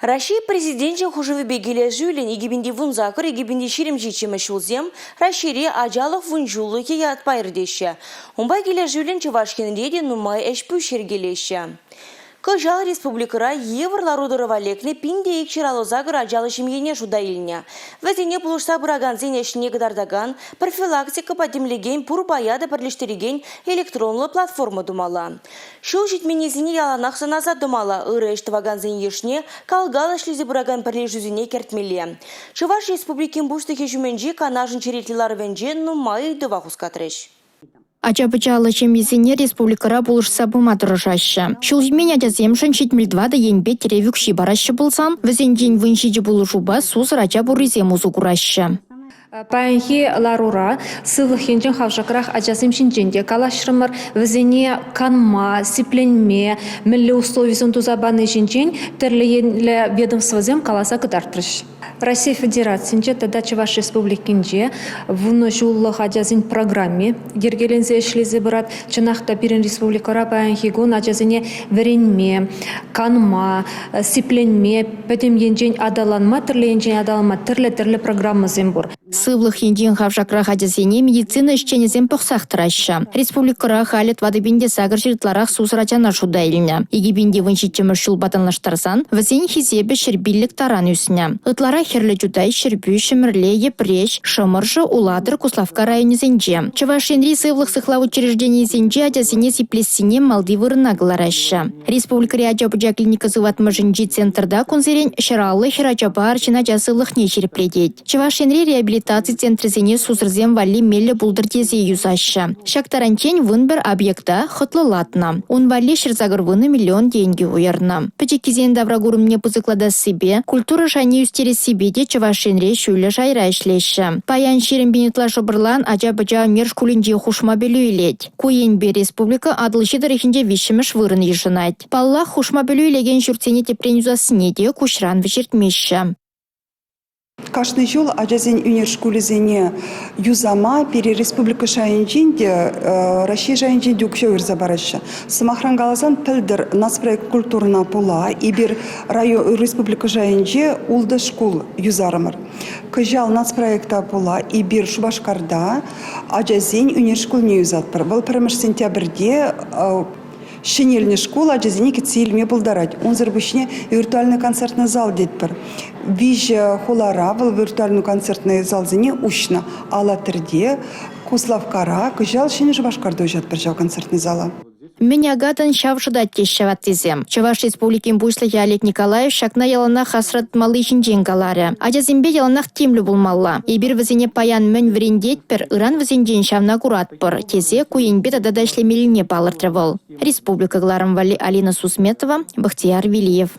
Раҫҫей Президенчӗн хушӑвӗпе килӗшӳллӗн 2018-2027 ҫулсем Раҫҫейре ачалӑх вунҫуллӑхӗ ятпа иртеҫҫӗ. Унпа килӗшӳллӗн Чӑваш Енре те нумай ӗҫ-пуҫ йӗркелеҫҫӗ. Кӑҫал республикӑра йывӑр лару-тӑрӑва лекнӗ 1258 ачаллӑ ҫемьене шута илнӗ. Вӗсене пулӑшса пыракансен ӗҫне кӑтартакан, профилактикӑпа тимлекен пур пая та пӗрлештерекен электронлӑ платформа тумалла. Ҫул ҫитменнисене яланах сӑнаса тӑмалла, ырӑ ӗҫ тӑвакансен йышне кал-кал ӗҫлесе пыракан пӗрлешӳсене кӗртмелле. Чӑваш Республикин Пуҫлӑхӗ ҫумӗнчи Канашӑн черетлӗ ларӑвӗнче нумай ыйтӑва хускатрӗҫ. Ача-пӑчаллӑ ҫемьесене республикӑра пулӑшса пыма тӑрӑшаҫҫӗ. Ҫул ҫитмен ачасемшӗн 74 енпе тӗрев укҫи параҫҫӗ пулсан, вӗсенчен 17 пулӑшупа сусӑр ача пуррисем усӑ кураҫҫӗ. Паянхи ларура сывлӑх енчен хавшакрах ачасем ҫинчен те калаҫрӑмӑр. Вӗсене канма, сипленме, мӗнле условисем туса пани ҫинчен тӗрлӗ енлӗ ведомствӑсем каласа кӑтартрӗҫ. Раҫҫей Федерацийӗнче тата Чӑваш Республикинче вунӑ ҫуллӑх ачасен программи йӗркеленсе ӗҫлесе пырать. Чӑнах та пирӗн республикӑра паянхи кун ачасене вӗренме, канма, сипленме, пӗтӗм енчен аталанма, тӗрлӗ енчен аталанма тӗрлӗ-тӗрлӗ программӑсем пур. Сывлӑх енчен хавшакрах ачасене медицина ӗҫченӗсем пӑхсах тӑраҫҫӗ. Республикӑра халӗ 4800 ытларах сусӑр ачана шута илнӗ. 2017-мӗш ҫулпа танлаштарсан вӗсен хисепӗ 105 таран ӳснӗ. Ытларах Хӗрлӗ Чутай, Ҫӗрпӳ, Ҫӗмӗрле, Йӗпреҫ, Шӑмӑршӑ, Улатӑр, Куславкка районӗсенче. Чӑваш Енри сывлӑх сыхлав учрежденийӗсенче ачасене сиплессине малти вырӑна кӑлараҫҫӗ. Республикӑри ача-пӑча клиника сыватмӑшӗнчи центрта кунсерен 150 хӗрачапа арҫын ача сывлӑхне ҫирӗплетет. Чӑваш Енри реабилитаци центрӗсене сусӑрсем валли меллӗ пултӑр тесе юсаҫҫӗ. Ҫак таранччен 11 объекта хӑтлӑлатнӑ. Ун валли 180 миллион тенкӗ уйӑрнӑ. Пӗчӗккисен тавракурӑмне пысӑклатассипе, культура шайне ӳстерессипе те Чӑваш Енре ҫӳллӗ шайра ӗҫлеҫҫӗ. Паян 20 пин ытла шӑпӑрлан ача-пӑча ӳнер шкулӗнче хушма пӗлӳ илет. Ку енпе республика Атӑлҫи тӑрӑхӗнче виҫҫӗмӗш вырӑн йышӑнать. Паллах, хушма пӗлӳ илекен ҫуртсене тӗпрен юсассине те куҫран вӗҫертмеҫҫӗ. Кашни ҫул ачасен ӳнер шкулӗсене юсама пире республика шайӗнчен те, Раҫҫей шайӗнчен те укҫа уйӑрса параҫҫӗ. Сӑмахран каласан, пӗлтӗр нацпроект культурӑна пула эпир республика шайӗнче ултӑ шкул юсарӑмӑр. Кӑҫал нацпроекта пула эпир Шупашкарта ачасен ӳнер шкулне юсатпӑр. Вӑл пӗрремӗш сентябрьте ҫӗнелнӗ шкул ачасене кӗтсе илме пултарать. Унсӑр пуҫне виртуальный концертный зал тетпӗр. Виҫӗ хулара вӑл виртуальный концертный залсене уҫнӑ. Алатырьте, Куславккара, кӑҫал Ҫӗнӗ Шупашкарта уҫатпӑр ҫав концертный зала. Мӗн акатӑн, ҫав шӑтать теҫҫӗ ваттисем. Чӑваш Республикин Пуҫлӑхӗ Олег Николаев ҫакна яланах асра тытмалли ҫинчен каларӗ. Ачасемпе яланах тимлӗ пулмалла. Эпир вӗсене паян мӗн вӗрентетпӗр, ыран вӗсенчен ҫавна куратпӑр, тесе ку енпе тата та ӗҫлемеллине палӑртрӗ вӑл. Республика кӑларӑм валли Алина Сусметова, Бахтияр Велиев.